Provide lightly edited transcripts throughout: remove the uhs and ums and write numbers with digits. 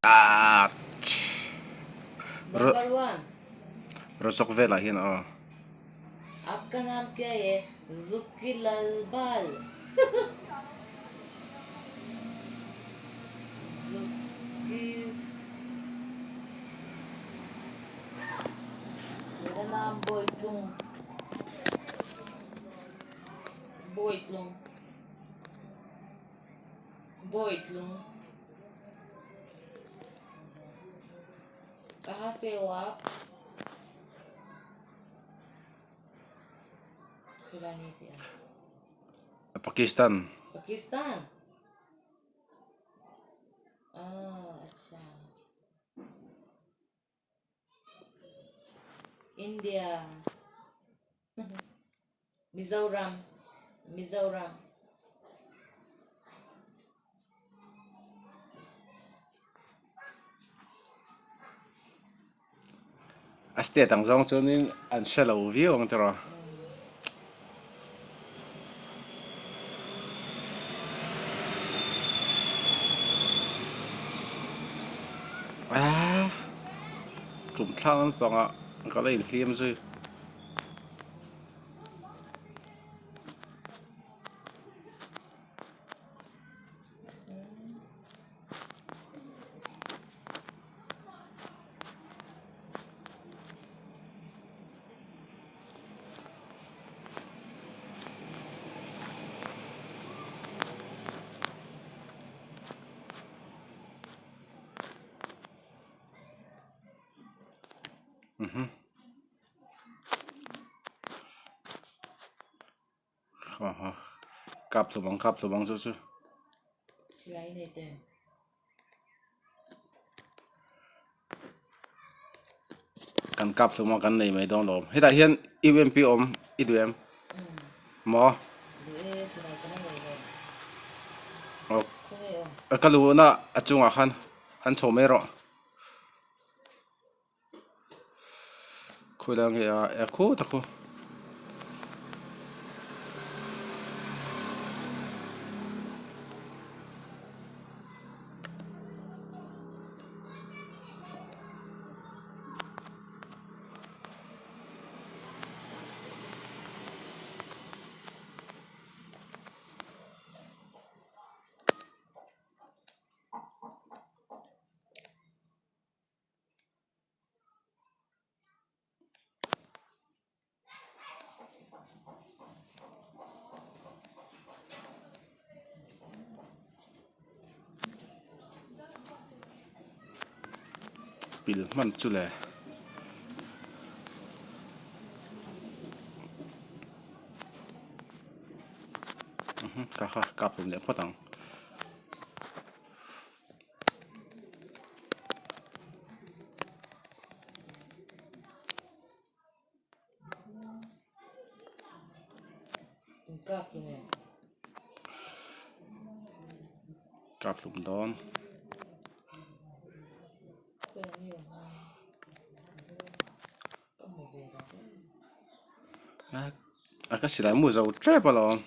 Number one. Rawzawk velah hian aw. Aapka naam kya hai? Zukilal Bal. Zukif. Mera naam Bawitlung. Bawitlung. Bawitlung. Kahan se ho aap? Pakistan. Pakistan? Ah, acha. India. Mizoram. Mizoram. A state ang zawng chuanin an hre lo viau ang tiraw. Ah, tum thlak lampangah ka la inhlim zui. Mhm. Kap hlum ang kap hlum ang chu chu. Silai nei te. Kan kap hlum a kan nei mai dawn lo. Hetah hian UMP awm i duh em? Maw? Duh e silai ka la nei lo. Aw. Khawnge awm? Ka luhna a chungah khan han chho mai rawh. Khawi lai nge a e khu ta khu. Pil hman chu le. Ka kha kap hlum leh phawt ang. Kap hlum dawn. A ka silai mu zo tep alawm.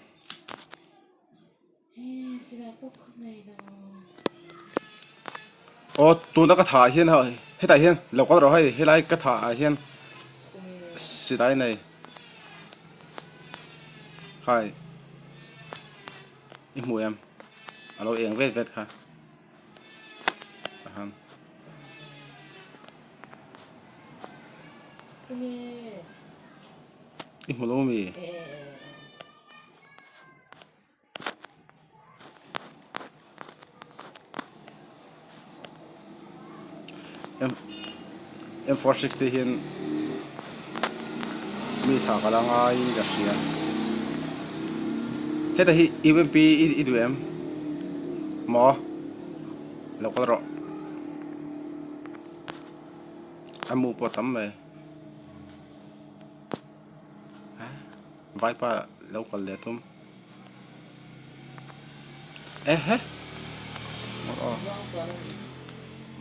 Aw tuna ka thah ah hian hetah hian lo kal rawh hei helai ka thah ah hian silai nei khai i hmu em a lo eng vet vet kha ahan. I hmu lo mi? M 460 hian mi tha ka la ngaiin ka hria. Heta hi UMP i duh em? Maw? Lo kal rawh. A mu pawh a tam mai. Vaipa lo kal leh tum. Ehe.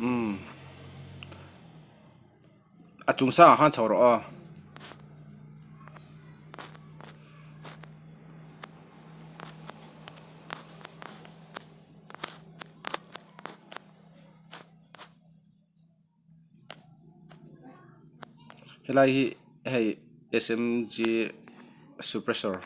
Umm. A chung sangah khan chho rawh aw. Helai hi hei S_M_G suppressor.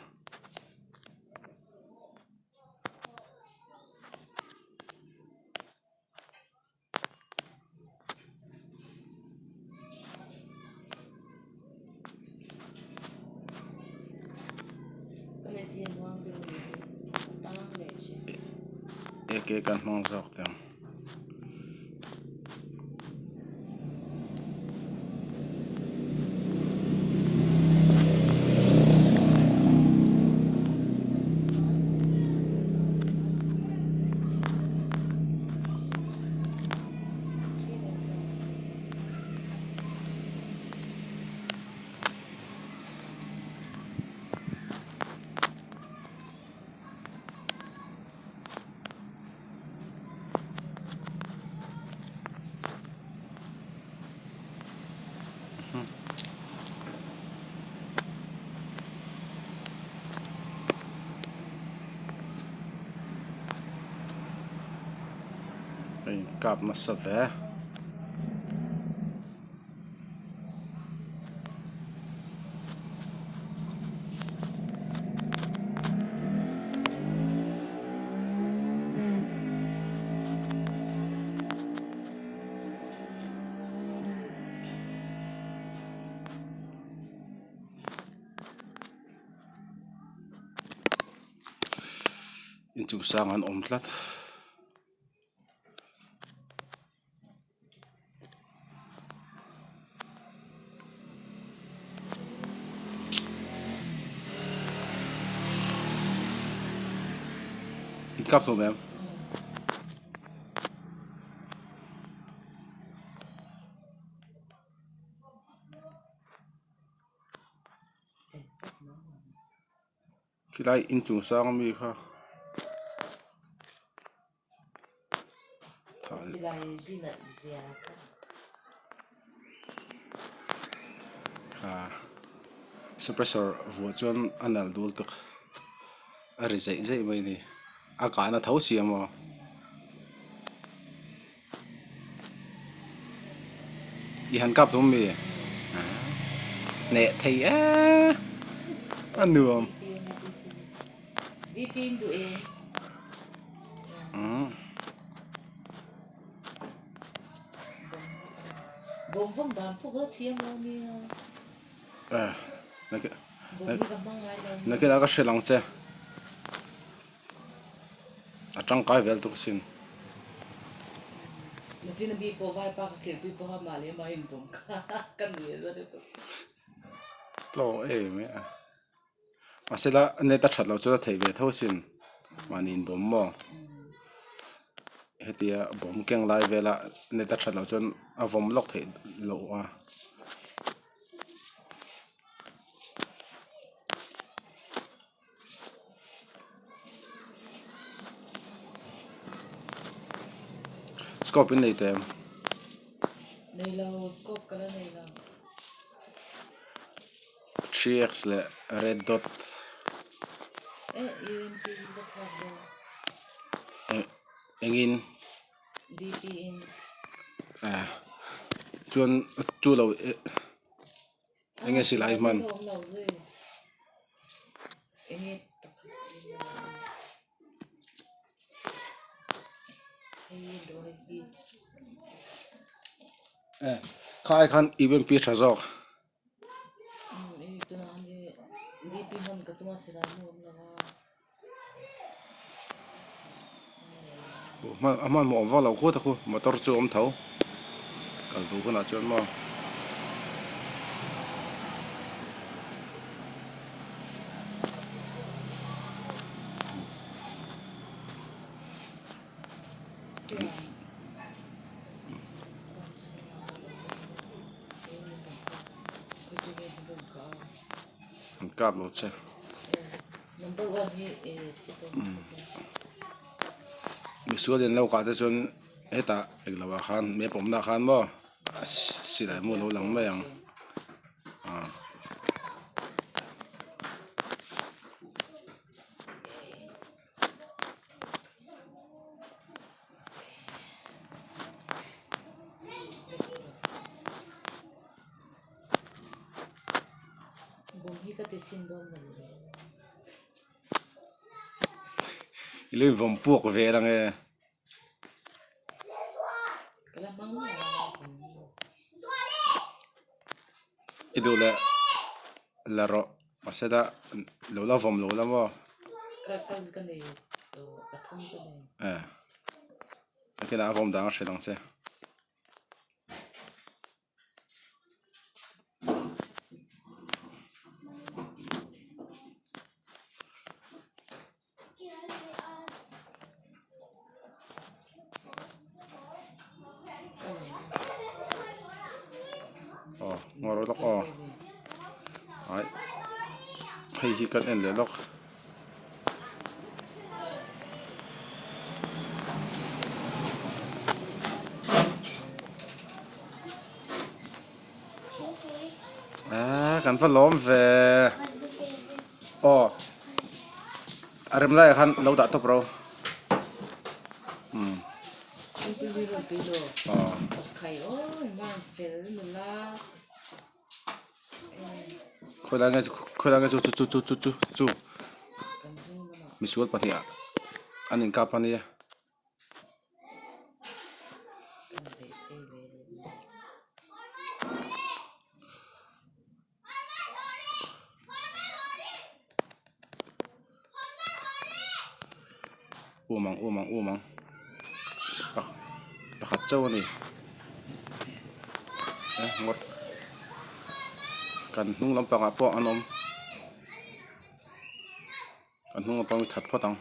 AK kan hmang zawk teh ang. A inkap nasa ve. Inchung sang an awm tlat. Inkap hlawm em? Khilai inchung sang ami kha kha suppressor vuah chuan a nalh dul tuk a ri zeih zeih mai a ni a kahna tho si a maw. I han kap tum mi hneh thei e a nuam. Nakinah ka hrilh ang che. A tangkai vel tuk sin. Tlaw em e a. Mahsela net a that loh chuan a theih ve tho sin. Mahni in bawm maw? Hetia bawm keng lai vela net a that loh chuan a vawm lawk theih loh a. Scope in nei teh em? Nei lo, scope ka la nei lo. 3x leh red dot. Eh, UMP hi ka thlak dawn. Engin? DP in. Eh, chuan chu lo Enge silai hman? Eh, kha ai khan UMP tha zawk. A hmanhmawh awm vak lo khut a khu motor chu a awm tho kal duh hunah chuan maw. An kap lo che. Misual in lo kah te chuan hetah englo ah khan map awmna ah khan maw silai mu a lo lang mai ang ah. ka ti chhin dawn lo le. I lo invawm puak vel ang e. Ka la hmang miah lo a kan ni. I duh leh la rawh mahse la lo la vawm lo la maw. Ka kal ka nei tawh pathum ka nei. Eh nakinah a vawm dang a hrilh ang che. Aw ngaw lawk aw ai hei hi kan en leh lawk. Eee kan va lawm ve aw a rem laiah khan lo dah tawp ro umm aw. Khawilai nge khawilai nge chu chu chu chu chu chu misual pahnih ah an inkap a nia. Um ang um ang um ang pakhat chauh a ni e ngawt kan hnung lampangah pawh an awm kan hnung lampang hi that phawt ang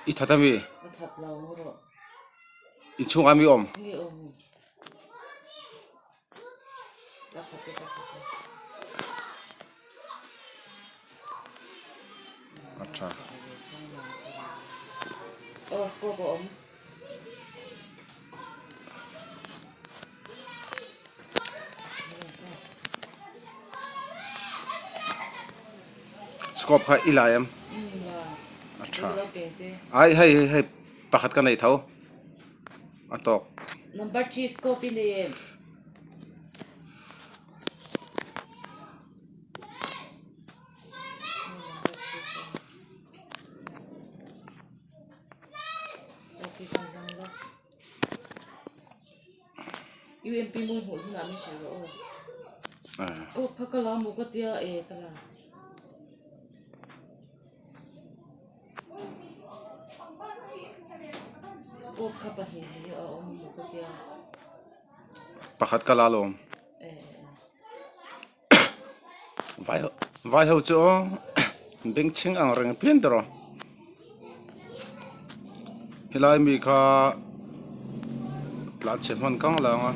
i that ami inchhungah mi awm. A tha. Scope kha i lai em? A tha. Ai hei hei hei pakhat ka nei tho. A tawk. Number 3 scope i nei em? UMP mawi hmuh hunah min hrilh rawh aw. Aw kha ka la maw ka tia e ka la. Scope kha pahnih hi a awm maw ka tia. Pakhat ka la alawm. Vai ho vai ho chu aw bengchheng ang reng pian ta rawh. Helai mi kha tlan chhe hman kang lang a.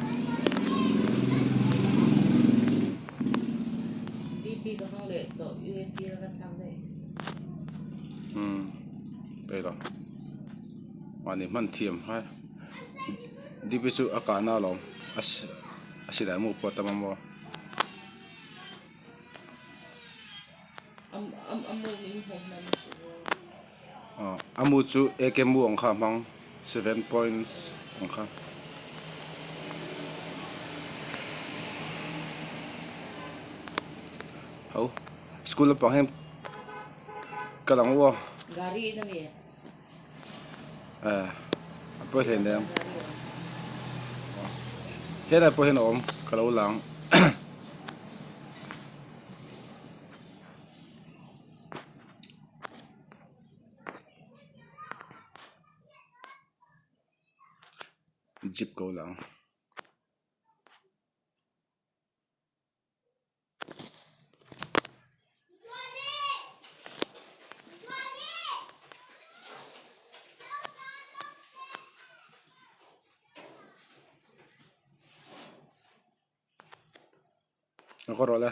DP ka hmang leh tawh UNP a ka thlak daih. Umm peih lo mahni hman thiam kha DP chu a kahna alawm a a silai mu pawh a tam a maw. A mu chu AK mu ang kha a hmang 7 points ang kha. Ho school lampang hian kal ang u aw. Eh a pawi hle nen helai pawh hian a awm ka lo lang jeep ka lo lang. A kawr rawh le.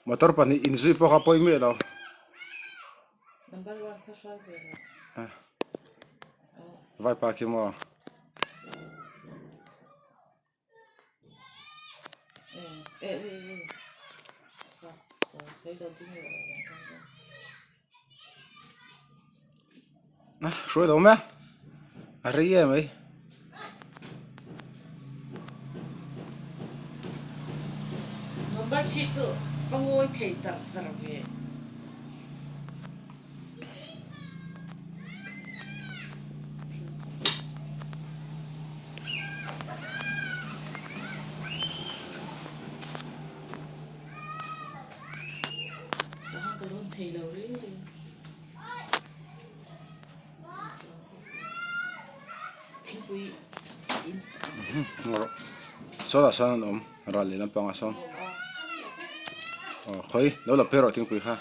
Motor pahnih inzui pawh kha pawi miah lo. Vaipa khi maw. Hruai lo mai a rei em mai. Number thi chu ka ngawi thei char char ve. Chang ka lawn thei lo reng reng. Thingpui in. Sawtah sawn an awm ral leh lampangah sawn. Aw khawi lo la phei rawh thingpui kha.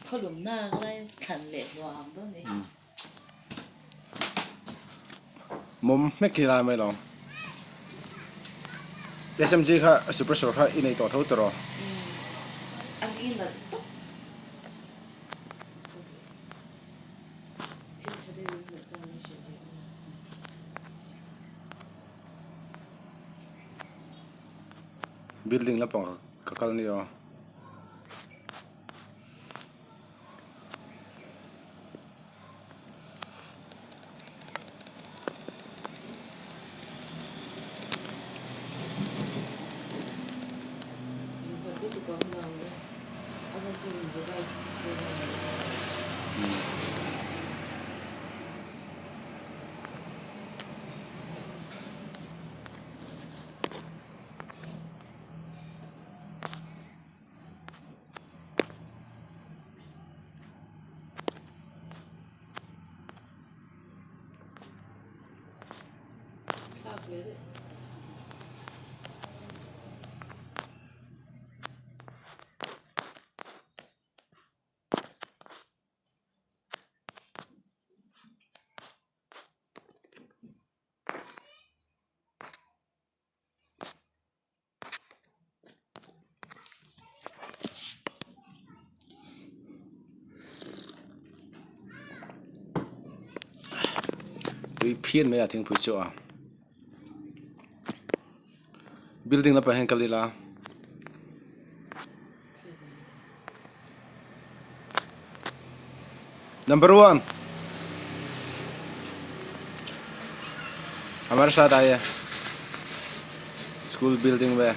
Khawlum nak lai thlan leh hnuang dawn ni. Mawm hmek hi lai mai lo. SMG kha suppressor kha i nei tawh tho tawh rawh. A ri nalh tawp. Thil tha deuh in hmuh chuan min hrilh ve ang. Building lampang ka kal nia aw. Tui phian mai a thingpui chu a building lampang hian kal ila. Number one हमारे साथ आइए school building में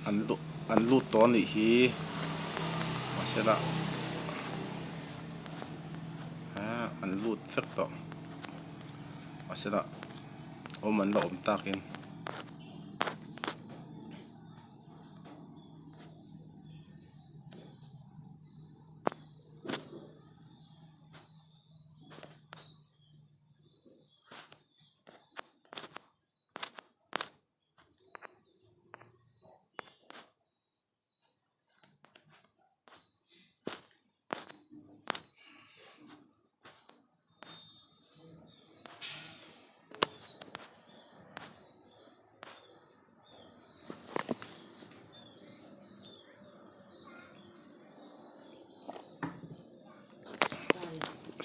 an lut an lut tawh a nih hi mahse lah ah an lut vek tawh mahse lah awm an la awm takin.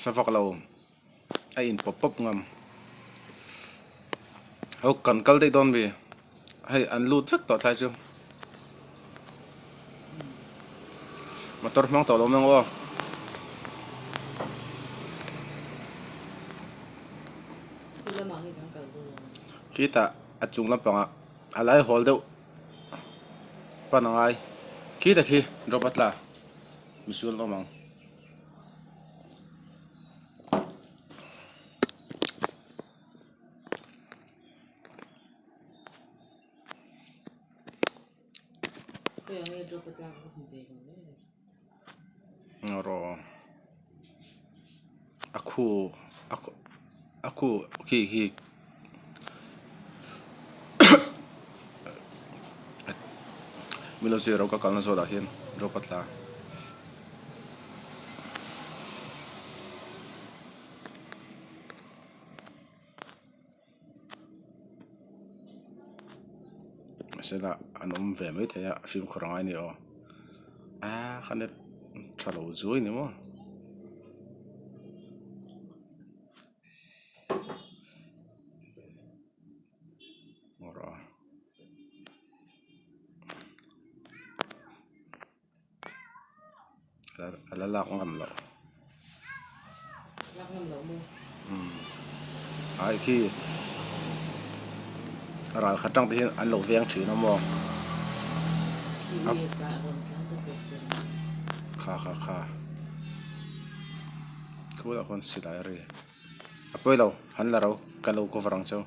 Sa vak lo a in pawp pawp ngam ho kan kal daih dawn mi hei an lut vek tawh thlai chu motor hmang tawh lo mai ang aw. Khitah a chung lampangah a lai hawl deuh pan a ngai khitah khi drop a tla misual an awm ang. Rawh a khu a khu khi khi milo zero ka kalna zawlah hian drop a tla. Mahse lah an awm ve mai thei a fimkhur a ngai a ni aw ah kha net Tha lo zuai ni maw. A la lak ngam loh. Lak ngam loh maw? Umm. Ai khi ral khat tang te hian an lo veng thin a maw? Khi ui a tla rawn tlan ta pawp pawp mai. Kha kha kha. Khulah khuan silai a ri. A pawi lo, han la ro, ka lo cover ang cheu.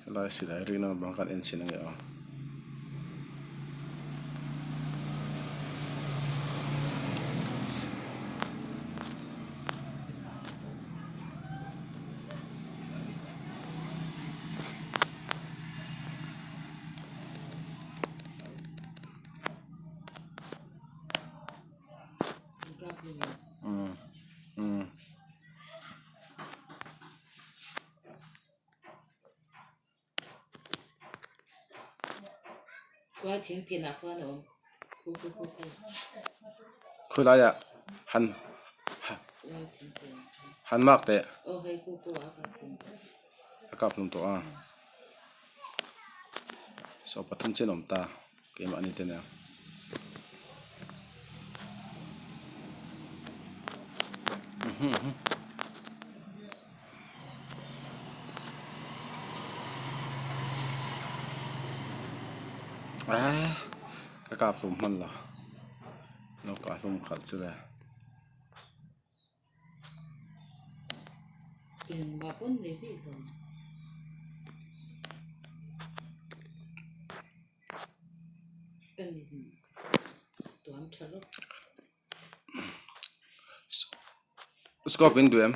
Helai silai rihna bang kan en chhin ange aw. Khulaiah han han mak teh a kap hlum tawh a saw pathum chian a awm ta. Keimahni te nia. Ah, ka kap hlum hman lo. Lo kah hlum khalh chu le. Engmah pawn nei bik lo. Scope in duh em?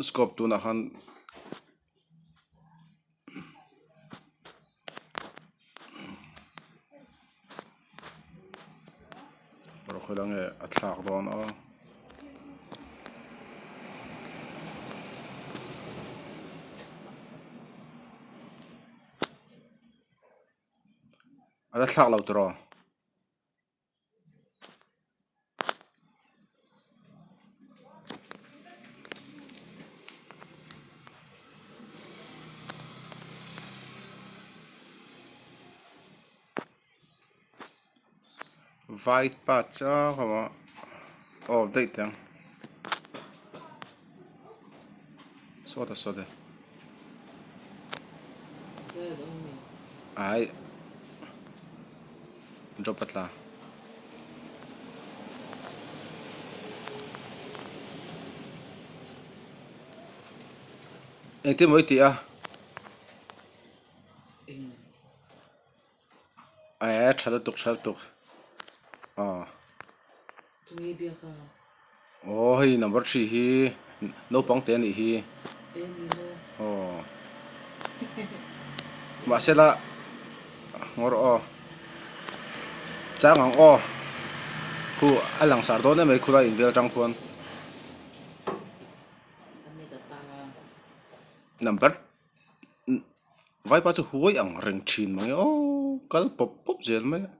Scope tunah khan Rawh nge a thlak dawn a. A la thlak lo tiraw? Vai pa chauh a aw daih teh ang sawta sawta ai drop a tla. Engtin maw i tih a? Ae tha lutuk tha lutuk aw. Tunge biak a? Aw hei number 3 hi naupang te anih hi. E ni maw? Aw. Mahsela ngawr aw. Chang ang aw. Khu a langsar dawn em mai khulai invel tang khuan. Number Vaipa chu huai ang reng thin mange aw kal pawp pawp zel mai a.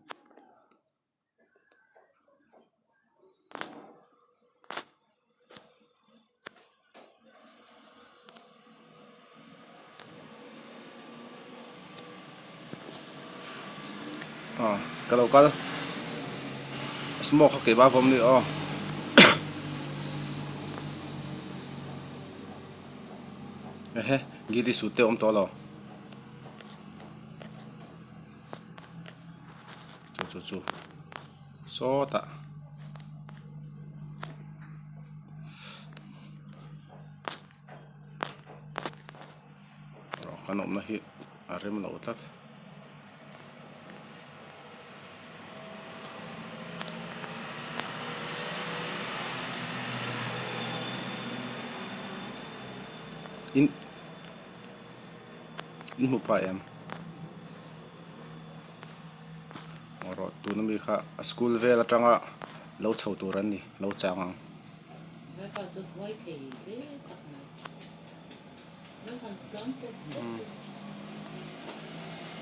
Aw ka lo kal smoke kha keimah vawm ni aw. Ehe gidi suit te a awm tawh lo chu chu chu sawtah rawh kan awmna hi a rem lo tlat. In in hmu pah em aw rawh tuna mi kha a school vel atanga lo chho tur an ni lo chang ang.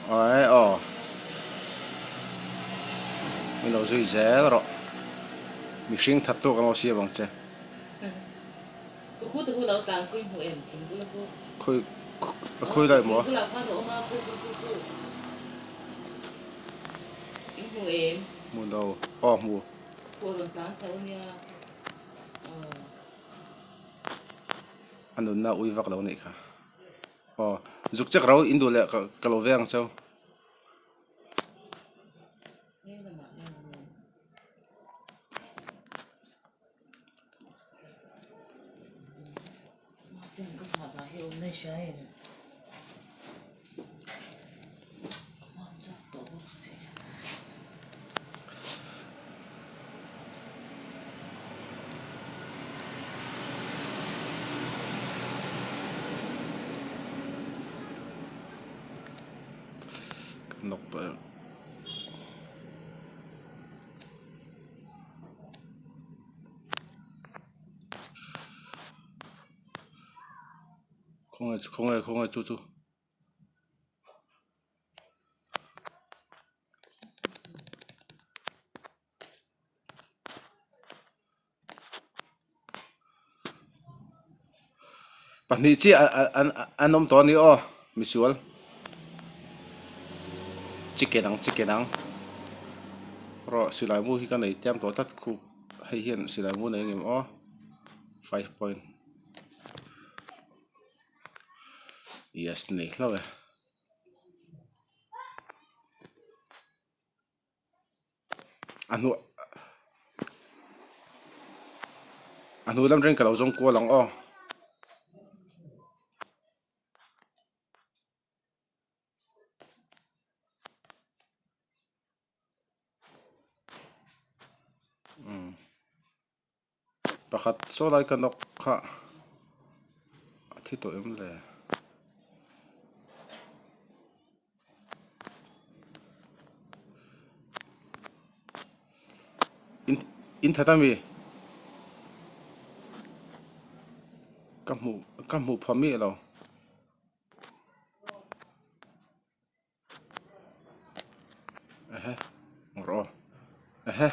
Ae aw min lo zui zel rawh mihring that tawk an lo siam ang che. Khawi khawi lai maw? Hmu lo aw hmu. A nunna ui vak lo anih kha. Aw, zuk chek ro in duh leh ka lo ve ang cheu. Ka nawk tawh em. Khawngaih khawngaih khawngaih chu chu. Pahnih chiah an awm tawh a ni aw misual chicken ang chicken ang rawh silai mu hi ka nei tiam tawh tlat khup hei hian silai mu nei ang em aw 5 point yes nei hlauh e. A hnu a hnu lam reng ka lo zawng kual ang aw. Pakhat saw lai ka nawk kha a thi tawh em le? In in that ami? Ka hmuh ka hmuh pha miah lo. Ehe rawh aw ehe.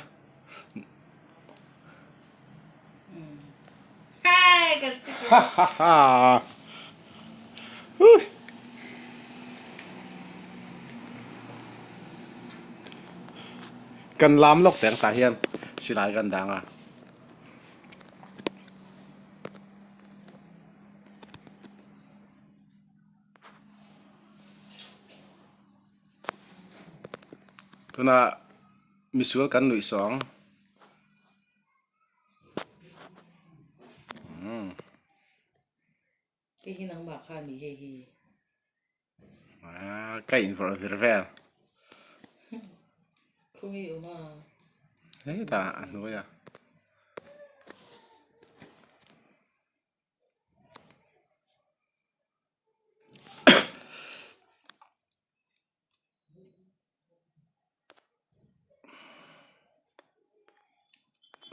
Ha ha ha Hui. Kan lam lawk teng tah hian silai kan dang a. Tunah misual kan nuih sawng. Umm. Hei hi nangmah kha a ni hei hi. Ah, ka invawrh vir vel. Khumi awm a. Hetah a hnuaiah.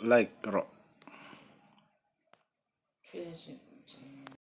Like rawh.